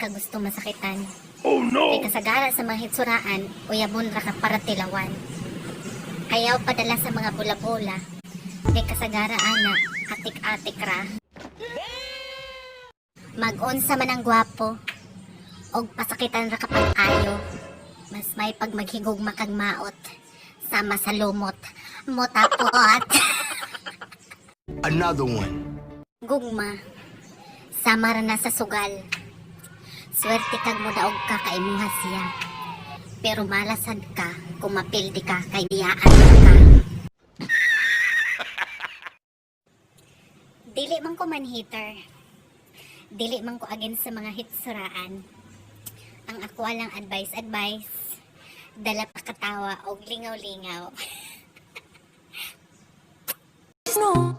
ka gusto masakitan. Oh no! Kay kasagara sa mga hitsuraan, uyabon ra ka para tilawan. Ayaw padala sa mga bula-bula. Kay kasagara ana, atik-atik ra. Mag-unsa man ang gwapo, og pasakitan ra kapag ayo. Mas may pag maghigog makagmaot, sama sa lumot, motapot. Another one. Gugma, sama ra na sa sugal. Swerte kag modaog ka kaimuha siya. Pero malasad ka kung mapildi ka kay diyaan ka. Dili man ko man hater. Dili man ko against sa mga hitsuraan. Ang ako lang advice advice. Dala pa katawa og lingaw-lingaw. No.